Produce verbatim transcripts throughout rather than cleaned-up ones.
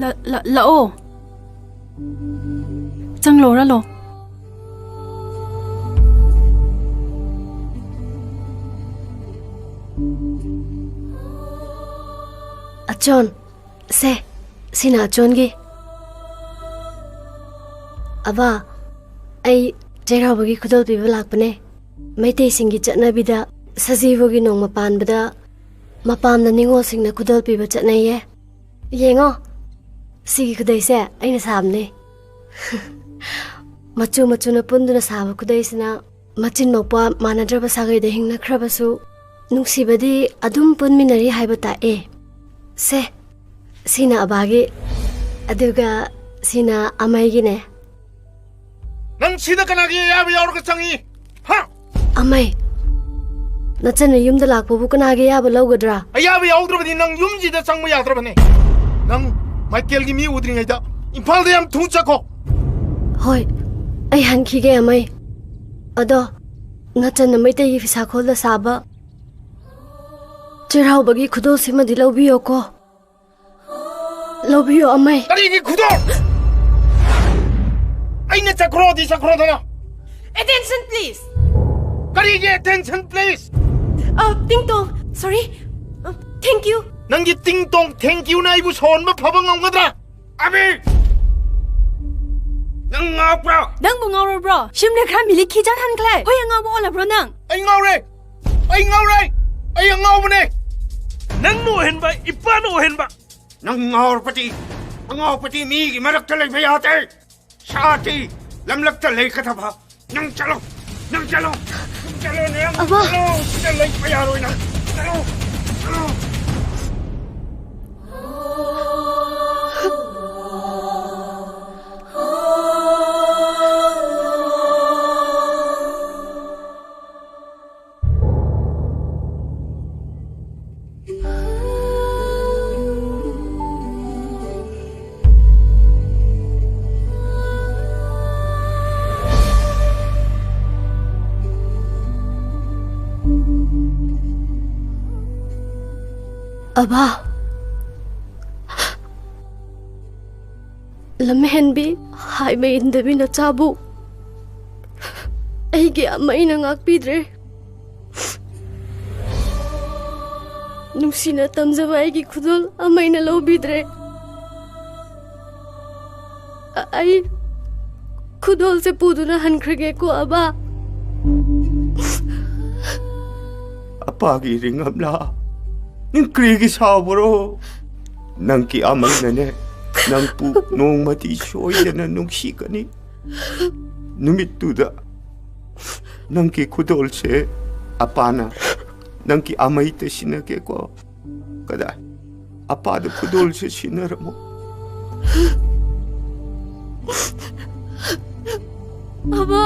ꯂ-, ꯂ-, ꯂꯥꯛꯑꯣ꯫ ꯆꯪꯂꯣ, ꯔꯥꯂꯣ꯫ ꯑꯆꯣꯟ, ꯁꯦ, ꯁꯤꯅ ꯑꯆꯣꯟꯒꯤ꯫ ꯑꯕꯥ, ꯑꯩ ꯆꯩꯔꯥꯎꯕꯒꯤ ꯈꯨꯗꯣꯜ ꯄꯤꯕ ꯂꯥꯛꯄꯅꯦ꯫ ꯃꯩꯇꯩꯁꯤꯡꯒꯤ ꯆꯠꯅꯕꯤꯗ ꯁꯖꯤꯕꯨꯒꯤ ꯅꯣꯡꯃ ꯄꯥꯟꯕꯗ ꯃꯄꯥꯝꯗ ꯅꯤꯉꯣꯜꯁꯤꯡꯅ ꯈꯨꯗꯣꯜ ꯄꯤꯕ ꯆꯠꯅꯩꯌꯦ꯫ ꯌꯦꯡꯉꯣ, ꯁꯤꯒꯤ ꯈꯨꯗꯩꯁꯦ ꯑꯩꯅ ꯁꯥꯕꯅꯦ꯫ ꯃꯆꯨ ꯃꯆꯨꯅ ꯄꯨꯟꯗꯨꯅ ꯁꯥꯕ ꯈꯨꯗꯩꯁꯤꯅ ꯃꯆꯤꯟ ꯃꯧꯄ꯭ꯋꯥ ꯃꯥꯟꯅꯗ꯭ꯔꯕ ꯁꯥꯒꯩꯗ ꯍꯤꯡꯅꯈ꯭ꯔꯕꯁꯨ ꯅꯨꯡꯁꯤꯕꯗꯤ ꯑꯗꯨꯝ ꯄꯨꯟꯃꯤꯟꯅꯔꯤ ꯍꯥꯏꯕ ꯇꯥꯛꯑꯦ꯫ ꯁꯦ, ꯁꯤꯅ ꯑꯕꯥꯒꯤ, ꯑꯗꯨꯒ ꯁꯤꯅ ꯑꯃꯩꯒꯤꯅꯦ꯫ ꯅꯪ ꯁꯤꯗ ꯀꯅꯥꯒꯤ ꯑꯌꯥꯕ ꯌꯥꯎꯔꯒ ꯆꯪꯉꯤ? ꯍꯥ? ꯑꯃꯩ, ꯅꯆꯟꯅ ꯌꯨꯝꯗ ꯂꯥꯛꯄꯕꯨ ꯀꯅꯥꯒꯤ ꯑꯌꯥꯕ ꯂꯧꯒꯗ꯭ꯔꯥ? ꯑꯌꯥꯕ ꯌꯥꯎꯗ꯭ꯔꯕꯗꯤ ꯅꯪ ꯌꯨꯝꯁꯤꯗ ꯆꯪꯕ ꯌꯥꯗ꯭ꯔꯕꯅꯦ꯫ ꯅꯪ ꯃꯥꯏꯀꯦꯜꯒꯤ ꯃꯤ ꯎꯗ꯭ꯔꯤꯉꯩꯗ ꯏꯝꯐꯥꯜꯗ ꯌꯥꯝ ꯊꯨꯅ ꯆꯠꯈꯣ꯫ ꯍꯣꯏ, ꯑꯩ ꯍꯟꯈꯤꯒꯦ, ꯑꯃꯩ꯫ ꯑꯗꯣ, ꯅꯆꯟꯅ ꯃꯩꯇꯩꯒꯤ ꯐꯤꯁꯥꯈꯣꯜꯗ ꯁꯥꯕ ꯆꯩꯔꯥꯎꯕꯒꯤ ꯈꯨꯗꯣꯜꯁꯤꯃꯗꯤ ꯂꯧꯕꯤꯌꯣꯀꯣ꯫ ꯂꯧꯕꯤꯌꯣ, ꯑꯃꯩ꯫ ꯀꯔꯤꯒꯤ ꯈꯨꯗꯣꯜ? ꯑꯩꯅ ꯆꯠꯈ꯭ꯔꯣꯗꯤ ꯆꯠꯈ꯭ꯔꯣꯗꯅ꯫ Attention, please. ꯀꯔꯤꯒꯤ attention, please? ꯑ, ꯇꯤꯡꯇꯣꯡ, sorry. ꯑ, thank you. ꯅꯪꯒꯤ ꯇꯤꯡꯇꯣꯡ thank youꯅ ꯑꯩꯕꯨ ꯁꯥꯎꯍꯟꯕ ꯐꯕ ꯉꯝꯒꯗ꯭ꯔꯥ? ꯑꯕꯤ! ꯅꯪ ꯉꯥꯎꯕ꯭ꯔꯣ? ꯅꯪꯕꯨ ꯉꯥꯎꯔꯕ꯭ꯔꯣ? ꯁꯤꯝꯂꯦ ꯈꯔ ꯃꯤꯂꯤ ꯈꯤꯖꯥꯟ ꯍꯟꯈ꯭ꯔꯦ꯫ ꯍꯣꯏ, ꯑꯉꯥꯎꯕ ꯑꯣꯜꯂꯕ꯭ꯔꯣ ꯅꯪ? ꯑꯩ ꯉꯥꯎꯔꯦ! ꯑꯩ ꯉꯥꯎꯔꯦ! ꯑꯩ ꯑꯉꯥꯎꯕꯅꯦ! ꯅꯪꯅ ꯑꯣꯏꯍꯟꯕ, ꯏꯄꯥꯅ ꯑꯣꯏꯍꯟꯕ꯫ ꯅꯪ ꯉꯥꯎꯔꯕꯗꯤ, ꯑꯉꯥꯎꯕꯗꯤ ꯃꯤꯒꯤ ꯃꯔꯛꯇ ꯂꯩꯕ ꯌꯥꯗꯦ꯫ ꯁꯥꯇꯤ ꯂꯝꯂꯛꯇ ꯂꯩꯒꯗꯕ꯫ ꯅꯪ ꯆꯠꯂꯣ, ꯅꯪ ꯆꯠꯂꯣ, ꯅꯪ ꯆꯠꯂꯣ, ꯅꯪ ꯑꯕꯥ꯫ ꯆꯠꯂꯣ꯫ ꯁꯤꯗ ꯂꯩꯕ ꯌꯥꯔꯣꯏ ꯅꯪ꯫ ꯆꯠꯂꯣ, ꯆꯠꯂꯣ꯫ ꯑꯕꯥ, ꯂꯝꯍꯦꯟꯕꯤ, ꯍꯥꯏꯕ ꯏꯟꯗꯕꯤ ꯅꯆꯥꯕꯨ ꯑꯩꯒꯤ ꯑꯃꯩꯅ ꯉꯥꯛꯄꯤꯗ꯭ꯔꯦ꯫ ꯅꯨꯡꯁꯤꯅ ꯇꯝꯖꯕ ꯑꯩꯒꯤ ꯈꯨꯗꯣꯜ ꯑꯃꯩꯅ ꯂꯧꯕꯤꯗ꯭ꯔꯦ꯫ ꯑ-, ꯑꯩ ꯈꯨꯗꯣꯜꯁꯦ ꯄꯨꯗꯨꯅ ꯍꯟꯈ꯭ꯔꯒꯦꯀꯣ, ꯑꯕꯥ꯫ ꯑꯄꯥꯒꯤ ꯔꯤꯡ ꯑꯃꯂꯥ, ꯅꯪ ꯀꯔꯤꯒꯤ ꯁꯥꯎꯕ꯭ꯔꯣ? ꯅꯪꯒꯤ ꯑꯃꯩꯅꯅꯦ, ꯅꯪꯕꯨ ꯅꯣꯡꯃꯗꯤ ꯁꯣꯏꯗꯅ ꯅꯨꯡꯁꯤꯒꯅꯤ꯫ ꯅꯨꯃꯤꯠꯇꯨꯗ ꯅꯪꯒꯤ ꯈꯨꯗꯣꯜꯁꯦ ꯑꯄꯥꯅ ꯅꯪꯒꯤ ꯑꯃꯩꯗ ꯁꯤꯟꯅꯒꯦꯀꯣ꯫ ꯀꯗꯥꯏ? ꯑꯄꯥꯗ ꯈꯨꯗꯣꯜꯁꯦ ꯁꯤꯟꯅꯔꯝꯃꯣ꯫ ꯑꯕꯥ꯫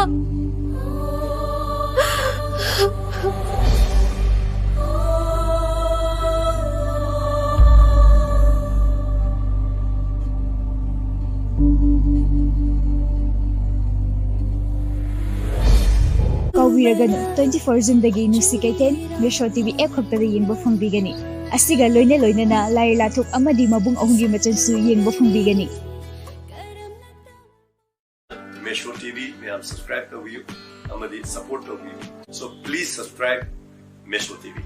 ꯀꯥꯎꯕꯤꯔꯒꯅꯨ, twenty four Juneꯗꯒꯤ ꯅꯨꯡꯁꯤ ꯀꯩꯊꯦꯜ ꯃꯦꯁꯣ ꯇꯤ ꯚꯤ ꯑꯦꯞ ꯈꯛꯇꯗ ꯌꯦꯡꯕ ꯐꯪꯕꯤꯒꯅꯤ꯫ ꯑꯁꯤꯒ ꯂꯣꯏꯅ ꯂꯣꯏꯅꯅ ꯂꯥꯏ ꯂꯥꯊꯣꯛ ꯑꯃꯗꯤ ꯃꯕꯨꯡ ꯑꯍꯨꯝꯒꯤ ꯃꯆꯜꯁꯨ ꯌꯦꯡꯕ ꯐꯪꯕꯤꯒꯅꯤ꯫ ꯃꯦꯁꯣ ꯇꯤ ꯚꯤ ꯃꯌꯥꯝ subscribe ꯇꯧꯕꯤꯌꯨ ꯑꯃꯗꯤ support ꯇꯧꯕꯤꯌꯨ꯫ So please subscribe Meso T V.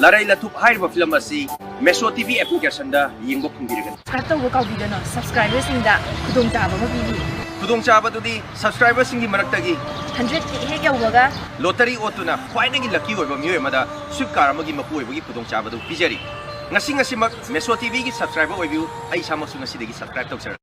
ꯂꯥꯔꯩ ꯂꯥꯊꯨꯞ ꯍꯥꯏꯔꯤꯕ ꯐꯤꯂꯝ ꯑꯁꯤ ꯃꯦꯁꯣ ꯇꯤ ꯚꯤ applicationꯗ ꯌꯦꯡꯕ ꯐꯪꯕꯤꯔꯒꯅꯤ꯫ Subscribe ꯇꯧꯕ ꯀꯥꯎꯕꯤꯒꯅꯨ, subscriberꯁꯤꯡꯗ ꯈꯨꯗꯣꯡꯆꯥꯕ ꯑꯃ ꯄꯤꯔꯤ꯫ ꯈꯨꯗꯣꯡꯆꯥꯕꯗꯨꯗꯤ subscriberꯁꯤꯡꯒꯤ ꯃꯔꯛꯇꯒꯤ hundredꯀꯤ ꯍꯦꯛ ꯌꯧꯕꯒ lottery ꯑꯣꯠꯇꯨꯅ ꯈ꯭ꯋꯥꯏꯗꯒꯤ lucky ꯑꯣꯏꯕ ꯃꯤꯑꯣꯏ ꯑꯃꯗ swift car ꯑꯃꯒꯤ ꯃꯄꯨ ꯑꯣꯏꯕꯒꯤ ꯈꯨꯗꯣꯡꯆꯥꯕꯗꯨ ꯄꯤꯖꯔꯤ꯫ ꯉꯁꯤ ꯉꯁꯤꯃꯛ ꯃꯦꯁꯣ ꯇꯤ ꯚꯤꯒꯤ subscriber ꯑꯣꯏꯕꯤꯌꯨ꯫ ꯑꯩ ꯏꯁꯥꯃꯛꯁꯨ ꯉꯁꯤꯗꯒꯤ subscribe ꯇꯧꯖꯔꯒꯦ꯫